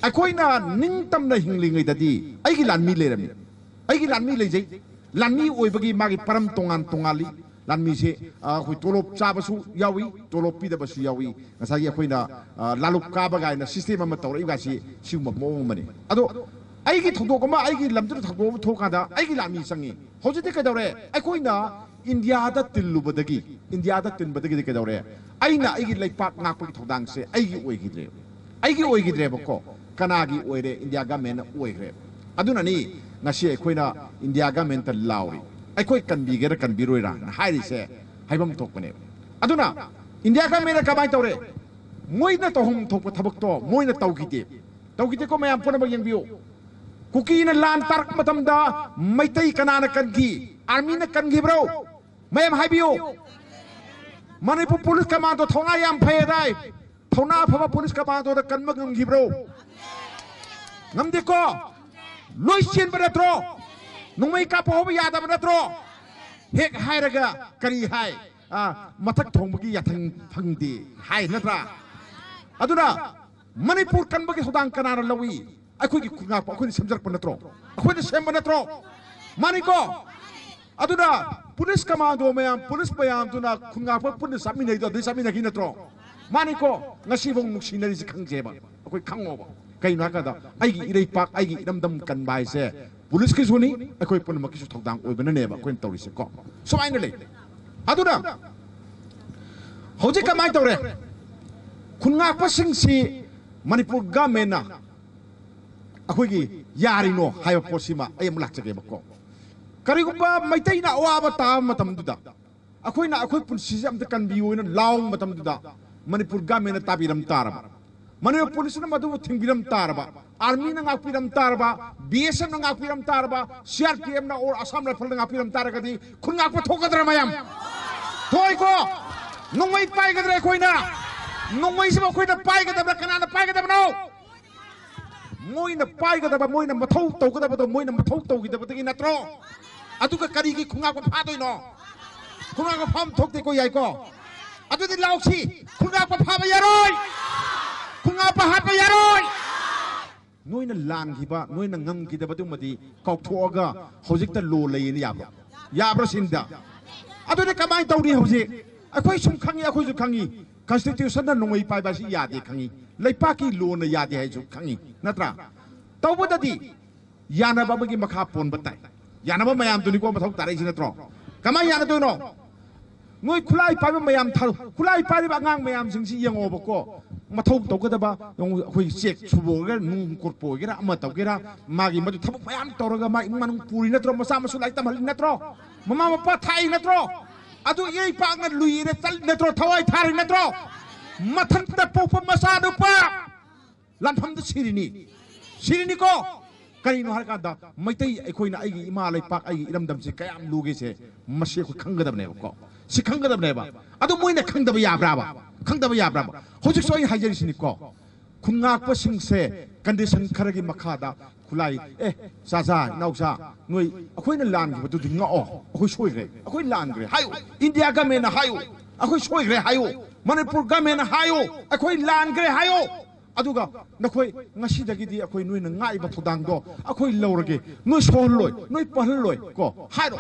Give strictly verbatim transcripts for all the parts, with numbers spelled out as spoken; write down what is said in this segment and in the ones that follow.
ꯑꯩꯈꯣꯏꯅ ꯅꯤꯡꯇꯝꯅ ꯍꯤꯡꯂꯤꯉꯩꯗꯗꯤ ꯑꯩꯒꯤ ꯂꯥꯟꯃꯤ ꯂꯩꯔꯝꯃꯤ꯫ ꯑꯩꯒꯤ ꯂꯥꯟꯃꯤ ꯂꯩꯖꯩ꯫ ꯂꯥꯟꯃꯤ ꯑꯣꯏꯕꯒꯤ ꯃꯥꯒꯤ ꯄꯔꯝ ꯇꯣꯉꯥꯟ ꯇꯣꯉꯥꯜꯂꯤ꯫ ꯂꯥꯟꯃꯤꯁꯦ, ꯑ, ꯑꯩꯈꯣꯏ ꯇꯣꯂꯣꯞ ꯆꯥꯕꯁꯨ ꯌꯥꯎꯏ, ꯇꯣꯂꯣꯞ ꯄꯤꯗꯕꯁꯨ ꯌꯥꯎꯏ꯫ ꯉꯁꯥꯏꯒꯤ ꯑꯩꯈꯣꯏꯅ, ꯑ, ꯂꯥꯂꯨꯞ ꯀꯥꯕ ꯀꯥꯏꯅ system ꯑꯃ ꯇꯧꯔꯛꯏꯕꯁꯤ ꯁꯤꯒꯨꯝꯕ ꯃꯑꯣꯡ ꯑꯃꯅꯤ꯫ ꯑꯗꯣ ꯑꯩꯒꯤ ꯊꯧꯗꯣꯛ ꯑꯃ, ꯑꯩꯒꯤ ꯂꯝꯗꯨꯗ ꯊꯧꯗꯣꯛ ꯑꯃ ꯊꯣꯛꯀꯥꯟꯗ ꯑꯩꯒꯤ ꯂꯥꯟꯃꯤ ꯆꯪꯉꯤ꯫ ꯍꯧꯖꯤꯛꯇꯤ ꯀꯩꯗꯧꯔꯦ? ꯑꯩꯈꯣꯏꯅ ꯏꯟꯗꯤꯌꯥꯗ ꯇꯤꯜꯂꯨꯕꯗꯒꯤ, ꯏꯟꯗꯤꯌꯥꯗ ꯇꯤꯟꯕꯗꯒꯤꯗꯤ ꯀꯩꯗꯧꯔꯦ? ꯑꯩꯅ ꯑꯩꯒꯤ ꯂꯩꯄꯥꯛ ꯉꯥꯛꯄꯒꯤ ꯊꯧꯗꯥꯡꯁꯦ ꯑꯩꯒꯤ ꯑꯣꯏꯈꯤꯗ꯭ꯔꯦ꯫ ꯑꯩꯒꯤ ꯑꯣꯏꯈꯤꯗ꯭ꯔꯦꯕꯀꯣ꯫ ꯀꯅꯥꯒꯤ ꯑꯣꯏꯔꯦ? ꯏꯟꯗꯤꯌꯥ ꯒꯃꯦꯟꯅ ꯑꯣꯏꯈ꯭ꯔꯦ꯫ ꯑꯗꯨꯅꯅꯤ ꯉꯁꯤ ꯑꯩꯈꯣꯏꯅ ꯏꯟꯗꯤꯌꯥ ꯒꯃꯦꯟꯇ ꯂꯥꯎꯔꯤ꯫ ꯑꯩꯈꯣꯏ ꯀꯟꯕꯤꯒꯦꯔꯥ ꯀꯟꯕꯤꯔꯣꯏꯔꯥꯅ ꯍꯥꯏꯔꯤꯁꯦ ꯍꯥꯏꯐꯝ ꯊꯣꯛꯄꯅꯦꯕ꯫ ꯑꯗꯨꯅ ꯏꯟꯗꯤꯌꯥ ꯒꯃꯦꯟꯅ ꯀꯃꯥꯏꯅ ꯇꯧꯔꯦ? ꯃꯣꯏꯅ ꯇꯧꯐꯝ ꯊꯣꯛꯄ ꯊꯕꯛꯇꯣ ꯃꯣꯏꯅ ꯇꯧꯈꯤꯗꯦ꯫ ꯇꯧꯈꯤꯗꯦꯀꯣ? ꯃꯌꯥꯝ ꯄꯨꯝꯅꯃꯛ ꯌꯦꯡꯕꯤꯌꯨ꯫ ꯀꯨꯀꯤꯅ ꯂꯥꯟ ꯇꯥꯔꯛꯄ ꯃꯇꯝꯗ ꯃꯩꯇꯩ ꯀꯅꯥꯅ ꯀꯟꯈꯤ? ꯑꯥꯔꯃꯤꯅ ꯀꯟꯈꯤꯕ꯭ꯔꯣ? ꯃꯌꯥꯝ ꯍꯥꯏꯕꯤꯌꯨ꯫ ꯃꯅꯤꯄꯨꯔ ꯄꯨꯂꯤꯁ ꯀꯃꯥꯟꯗꯣ ꯊꯧꯅꯥ ꯌꯥꯝ ꯐꯩ ꯍꯥꯏꯗꯥꯏ? ꯊꯧꯅꯥ ꯐꯕ ꯄꯨꯂꯤꯁ ꯀꯃꯥꯟꯗꯣꯗ ꯀꯟꯕ ꯉꯝꯈꯤꯕ꯭ꯔꯣ? ꯉꯝꯗꯦꯀꯣ? ꯂꯣꯏ ꯆꯦꯟꯕ ꯅꯠꯇ꯭ꯔꯣ? ꯅꯣꯡꯃꯩ ꯀꯥꯞꯄ ꯍꯧꯕ ꯌꯥꯗꯕ ꯅꯠꯇ꯭ꯔꯣ? ꯍꯦꯛ ꯍꯥꯏꯔꯒ ꯀꯔꯤ ꯍꯥꯏ? ꯑꯥ, ꯃꯊꯛ ꯊꯣꯡꯕꯒꯤ ꯌꯥꯊꯪ ꯐꯪꯗꯦ ꯍꯥꯏ ꯅꯠꯇ꯭ꯔꯥ? ꯑꯗꯨꯅ ꯃꯅꯤꯄꯨꯔ ꯀꯟꯕꯒꯤ ꯊꯧꯗꯥꯡ ꯀꯅꯥꯅ ꯂꯧꯏ? ꯑꯩꯈꯣꯏꯒꯤ ꯈꯨꯟꯉꯥꯛꯄ ꯑꯩꯈꯣꯏꯅ ꯁꯦꯝꯖꯔꯛꯄ ꯅꯠꯇ꯭ꯔꯣ? ꯑꯩꯈꯣꯏꯅ ꯁꯦꯝꯕ ꯅꯠꯇ꯭ꯔꯣ? ꯃꯥꯅꯤꯀꯣ? ꯑꯗꯨꯅ ꯄꯨꯂꯤꯁ ꯀꯃꯥꯟꯗꯣ ꯃꯌꯥꯝ, ꯄꯨꯂꯤꯁ ꯃꯌꯥꯝꯗꯨꯅ ꯈꯨꯟꯉꯥꯛꯄ ꯄꯨꯟꯅ ꯆꯠꯃꯤꯟꯅꯩꯗꯣ, ꯑꯗꯨꯗꯩ ꯆꯠꯃꯤꯟꯅꯈꯤ ꯅꯠꯇ꯭ꯔꯣ? ꯃꯥꯅꯤꯀꯣ? ꯉꯁꯤꯐꯥꯎ ꯅꯨꯡꯁꯤꯅꯔꯤꯁꯤ ꯈꯪꯖꯦꯕ, ꯑꯩꯈꯣꯏ ꯈꯪꯉꯣꯕ꯫ ꯀꯩꯅꯣ ꯍꯥꯏꯀꯥꯟꯗ ꯑꯩꯒꯤ ꯏꯔꯩꯄꯥꯛ, ꯑꯩꯒꯤ ꯏꯔꯝꯗꯝ ꯀꯟꯕ ꯍꯥꯏꯁꯦ ꯄꯨꯂꯤꯁꯀꯤꯁꯨꯅꯤ, ꯑꯩꯈꯣꯏ ꯄꯨꯝꯅꯃꯛꯀꯤꯁꯨ ꯊꯧꯗꯥꯡ ꯑꯣꯏꯕꯅꯅꯦꯕ ꯑꯩꯈꯣꯏꯅ ꯇꯧꯔꯤꯁꯦꯀꯣ꯫ ꯁꯨꯃꯥꯏꯅ ꯂꯩ꯫ ꯑꯗꯨꯅ ꯍꯧꯖꯤꯛ ꯀꯃꯥꯏꯅ ꯇꯧꯔꯦ? ꯈꯨꯟꯉꯥꯛꯄꯁꯤꯡꯁꯤ ꯃꯅꯤꯄꯨꯔ ꯒꯃꯦꯟꯅ ꯑꯩꯈꯣꯏꯒꯤ ꯌꯥꯔꯤꯅꯣ ꯍꯥꯏꯕ ꯄꯣꯠꯁꯤꯃ ꯑꯩ ꯑꯃꯨꯛ ꯂꯥꯛꯆꯒꯦꯕꯀꯣ꯫ ꯀꯔꯤꯒꯨꯝꯕ ꯃꯩꯇꯩꯅ ꯑꯋꯥꯕ ꯇꯥꯕ ꯃꯇꯝꯗꯨꯗ, ꯑꯩꯈꯣꯏꯅ ꯑꯩꯈꯣꯏ ꯄꯨꯟꯁꯤꯁꯦ ꯑꯝꯇ ꯀꯟꯕꯤꯌꯨ ꯍꯥꯏꯅ ꯂꯥꯎꯕ ꯃꯇꯝꯗꯨꯗ, ꯃꯅꯤꯄꯨꯔ ꯒꯃꯦꯟꯅ ꯇꯥꯕꯤꯔꯝ ꯇꯥꯔꯕ, ꯃꯅꯤꯄꯨꯔ ꯄꯨꯂꯤꯁꯅ ꯃꯗꯨꯕꯨ ꯊꯤꯡꯕꯤꯔꯝ ꯇꯥꯔꯕ, ꯑꯥꯔꯃꯤꯅ ꯉꯥꯛꯄꯤꯔꯝ ꯇꯥꯔꯕ, ꯕꯤ ꯑꯦꯁ ꯑꯦꯐꯅ ꯉꯥꯛꯄꯤꯔꯝ ꯇꯥꯔꯕ, ꯁꯤ ꯑꯥꯔ ꯄꯤ ꯑꯦꯐꯅ ꯑꯣꯔ ꯑꯁꯥꯝ ꯔꯥꯏꯐꯜꯅ ꯉꯥꯛꯄꯤꯔꯝ ꯇꯥꯔꯒꯗꯤ ꯈꯨꯟ ꯉꯥꯛꯄ ꯊꯣꯛꯀꯗ꯭ꯔꯥ ꯃꯌꯥꯝ? ꯊꯣꯛꯏꯀꯣ? ꯅꯣꯡꯃꯩ ꯄꯥꯏꯒꯗ꯭ꯔꯥ ꯑꯩꯈꯣꯏꯅ? ꯅꯣꯡꯃꯩꯁꯤꯕꯨ ꯑꯩꯈꯣꯏꯅ ꯄꯥꯏꯒꯗꯕ꯭ꯔꯥ? ꯀꯅꯥꯅ ꯄꯥꯏꯒꯗꯕꯅꯣ? ꯃꯣꯏꯅ ꯄꯥꯏꯒꯗꯕ, ꯃꯣꯏꯅ ꯃꯊꯧ ꯇꯧꯒꯗꯕꯗꯣ ꯃꯣꯏꯅ ꯃꯊꯧ ꯇꯧꯈꯤꯗꯕꯗꯒꯤ ꯅꯠꯇ꯭ꯔꯣ? ꯑꯗꯨꯒ ꯀꯔꯤꯒꯤ ꯈꯨꯟꯉꯥꯛꯄ ꯐꯥꯗꯣꯏꯅꯣ? ꯈꯨꯟꯉꯥꯛꯄ ꯐꯥꯕ ꯊꯣꯛꯇꯦꯀꯣ, ꯌꯥꯏꯀꯣ? ꯑꯗꯨꯗꯤ ꯂꯥꯎꯁꯤ, ꯈꯨꯟꯉꯥꯛꯄ ꯐꯥꯕ ꯌꯥꯔꯣꯏ, ꯈꯨꯟꯉꯥꯛꯄ ꯍꯥꯠꯄ ꯌꯥꯔꯣꯏ꯫ ꯂꯥꯟꯈꯤꯕ, ꯅꯣꯏꯅ ꯉꯝꯈꯤꯗꯕꯗꯨꯃꯗꯤ ꯀꯥꯎꯊꯣꯛꯑꯒ ꯍꯧꯖꯤꯛꯇ ꯂꯣ ꯂꯩꯌꯦꯅ ꯌꯥꯕ꯭ꯔꯣ? ꯌꯥꯕ꯭ꯔꯣ ꯁꯤꯅꯤꯗ? ꯑꯗꯨꯗꯤ ꯀꯃꯥꯏꯅ ꯇꯧꯅꯤ ꯍꯧꯖꯤꯛ? ꯑꯩꯈꯣꯏ ꯁꯨꯝ ꯈꯪꯉꯤ, ꯑꯩꯈꯣꯏꯁꯨ ꯈꯪꯉꯤ꯫ ꯀꯟꯁꯇꯤꯇ꯭ꯌꯨꯁꯟꯅ ꯅꯣꯡꯃꯩ ꯄꯥꯏꯕ ꯑꯁꯤ ꯌꯥꯗꯦ ꯈꯪꯉꯤ, ꯂꯩꯄꯥꯛꯀꯤ ꯂꯣꯅ ꯌꯥꯗꯦ ꯍꯥꯏꯁꯨ ꯈꯪꯉꯤ, ꯅꯠꯇ꯭ꯔꯥ? ꯇꯧꯕꯗꯗꯤ ꯌꯥꯅꯕ ꯑꯃꯒꯤ ꯃꯈꯥ ꯄꯣꯟꯕ ꯇꯥꯏ꯫ ꯌꯥꯅꯕ ꯃꯌꯥꯝꯗꯨꯅꯤꯀꯣ ꯃꯊꯧ ꯇꯥꯔꯛꯏꯁꯤ, ꯅꯠꯇ꯭ꯔꯣ? ꯀꯃꯥꯏꯅ ꯌꯥꯅꯗꯣꯏꯅꯣ? ꯅꯣꯏ ꯈꯨꯠꯂꯥꯏ ꯄꯥꯏꯕ ꯃꯌꯥꯝ ꯊꯥꯔꯨ-, ꯈꯨꯠꯂꯥꯏ ꯄꯥꯏꯔꯤꯕ ꯑꯉꯥꯡ ꯃꯌꯥꯝꯁꯤꯡꯁꯤ ꯌꯦꯡꯉꯣꯕꯀꯣ꯫ ꯃꯊꯧ ꯇꯧꯒꯗꯕ, ꯌꯦꯡꯉꯨ, ꯑꯩꯈꯣꯏꯒꯤ ꯆꯦꯛ ꯁꯨꯕ ꯑꯣꯏꯒꯦꯔꯥ, ꯅꯨꯡ ꯀꯨꯔꯄ ꯑꯣꯏꯒꯦꯔꯥ, ꯑꯃ ꯇꯧꯒꯦꯔꯥ, ꯃꯥꯒꯤ ꯃꯗꯨ ꯊꯕꯛ ꯃꯌꯥꯝ ꯇꯧꯔꯒ ꯃꯥ ꯏꯃꯨꯡ ꯃꯅꯨꯡ ꯄꯨꯔꯤ ꯅꯠꯇ꯭ꯔꯣ? ꯃꯆꯥ ꯃꯁꯨ ꯂꯥꯏꯔꯤꯛ ꯇꯝꯍꯜꯂꯤ ꯅꯠꯇ꯭ꯔꯣ? ꯃꯃꯥ ꯃꯄꯥ ꯊꯥꯛꯏ ꯅꯠꯇ꯭ꯔꯣ? ꯑꯗꯨ ꯏꯔꯩ ꯄꯥꯛꯅ ꯂꯨꯏꯔꯦ ꯆꯠꯂꯤ ꯅꯠꯇ꯭ꯔꯣ? ꯊꯋꯥꯏ ꯊꯥꯔꯤ ꯅꯠꯇ꯭ꯔꯣ? ꯃꯊꯟꯇ ꯄꯣꯛꯄ ꯃꯆꯥꯅꯨꯄꯥ ꯂꯥꯟꯐꯝꯗ ꯁꯤꯔꯤꯅꯤ, ꯁꯤꯔꯤꯅꯤꯀꯣ꯫ ꯀꯔꯤꯅꯣ ꯍꯥꯏꯔꯀꯥꯟꯗ, ꯃꯩꯇꯩ ꯑꯩꯈꯣꯏꯅ ꯑꯩꯒꯤ ꯏꯃꯥ ꯂꯩꯄꯥꯛ, ꯑꯩꯒꯤ ꯏꯔꯝꯗꯝꯁꯤ ꯀꯌꯥꯝ ꯂꯨꯒꯦꯁꯦ, ꯃꯁꯤ ꯑꯩꯈꯣꯏ ꯈꯪꯒꯗꯕꯅꯦꯕꯀꯣ꯫ ꯁꯤ ꯈꯪꯒꯗꯕꯅꯦꯕ꯫ ꯑꯗꯨ ꯃꯣꯏꯅ ꯈꯪꯗꯕ ꯌꯥꯕ꯭ꯔꯥꯕ? ꯈꯪꯗꯕ ꯌꯥꯕ꯭ꯔꯥꯕ? ꯍꯧꯖꯤꯛꯁꯨ ꯑꯩ ꯍꯥꯏꯖꯔꯤꯁꯤꯅꯤꯀꯣ, ꯈꯨꯟ ꯉꯥꯛꯄꯁꯤꯡꯁꯦ ꯀꯟꯗꯤꯁꯟ ꯈꯔꯒꯤ ꯃꯈꯥꯗ ꯈꯨꯠꯂꯥꯏ, ꯑꯦ, ꯆꯥꯖꯥ, ꯏꯅꯥꯎꯆꯥ, ꯅꯣꯏ ꯑꯩꯈꯣꯏꯅ ꯂꯥꯟꯈꯤꯕꯗꯨꯗꯤ ꯉꯛꯑꯣ, ꯑꯩꯈꯣꯏ ꯁꯣꯏꯈ꯭ꯔꯦ, ꯑꯩꯈꯣꯏ ꯂꯥꯟꯈ꯭ꯔꯦ ꯍꯥꯏꯌꯨ꯫ ꯏꯟꯗꯤꯌꯥ ꯒꯃꯦꯟꯅ ꯍꯥꯏꯌꯨ, ꯑꯩꯈꯣꯏ ꯁꯣꯏꯈ꯭ꯔꯦ ꯍꯥꯏꯌꯨ꯫ ꯃꯅꯤꯄꯨꯔ ꯒꯃꯦꯟꯅ ꯍꯥꯏꯌꯨ, ꯑꯩꯈꯣꯏ ꯂꯥꯟꯈ꯭ꯔꯦ ꯍꯥꯏꯌꯨ꯫ ꯑꯗꯨꯒ ꯅꯈꯣꯏ ꯉꯁꯤꯗꯒꯤꯗꯤ ꯑꯩꯈꯣꯏ ꯅꯣꯏꯅ ꯉꯥꯛꯏꯕ ꯊꯧꯗꯥꯡꯗꯣ ꯑꯩꯈꯣꯏ ꯂꯧꯔꯒꯦ, ꯅꯣꯏ ꯁꯣꯛꯍꯜꯂꯣꯏ, ꯅꯣꯏ ꯄꯜꯍꯜꯂꯣꯏ ꯀꯣ ꯍꯥꯏꯔꯣ꯫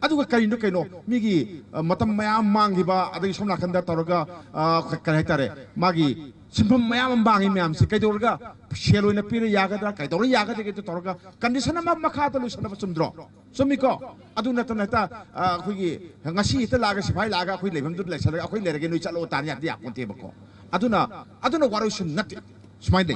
ꯑꯗꯨꯒ ꯀꯔꯤꯅꯣ ꯀꯩꯅꯣ ꯃꯤꯒꯤ, ꯑ, ꯃꯇꯝ ꯃꯌꯥꯝ ꯃꯥꯡꯈꯤꯕ, ꯑꯗꯒꯤ ꯁꯣꯝ ꯅꯥꯀꯟꯗ ꯇꯧꯔꯒ, ꯑ, ꯀ-, ꯀꯔꯤ ꯍꯥꯏꯇꯥꯔꯦ, ꯃꯥꯒꯤ ꯁꯤꯟꯐꯝ ꯃꯌꯥꯝ ꯑꯃ ꯃꯥꯡꯉꯤ ꯃꯌꯥꯝꯁꯤ ꯀꯩꯗꯧꯔꯒ ꯁꯦꯜ ꯑꯣꯏꯅ ꯄꯤꯔ ꯌꯥꯒꯗ꯭ꯔꯥ, ꯀꯩꯗꯧꯔ ꯌꯥꯒꯗꯒꯦ? ꯑꯗꯨ ꯇꯧꯔꯒ ꯀꯟꯗꯤꯁꯟ ꯑꯃ ꯃꯈꯥꯗ ꯂꯣꯏꯁꯟꯅꯕ ꯆꯨꯝꯗ꯭ꯔꯣ? ꯆꯨꯝꯃꯤꯀꯣ? ꯑꯗꯨ ꯅꯠꯇꯅ ꯍꯦꯛꯇ, ꯑ, ꯑꯩꯈꯣꯏꯒꯤ ꯉꯁꯤ ꯍꯦꯛꯇ ꯂꯥꯛꯑꯒ ꯁꯤꯐꯥꯏ ꯂꯥꯛꯑꯒ ꯑꯩꯈꯣꯏ ꯂꯩꯐꯝꯗꯨꯗ ꯂꯩꯁꯜꯂꯒ ꯑꯩꯈꯣꯏ ꯂꯩꯔꯒꯦ ꯅꯣꯏ ꯆꯠꯂꯣ ꯇꯥꯅꯤ ꯍꯥꯏꯕꯗꯤ ꯌꯥꯄꯣꯟꯇꯦꯕꯀꯣ꯫ ꯑꯗꯨꯅ, ꯑꯗꯨꯅ ꯋꯥꯔꯣꯏꯁꯤꯟ ꯅꯠꯇꯦ꯫ ꯁꯨꯃꯥꯏꯅ ꯂꯩ꯫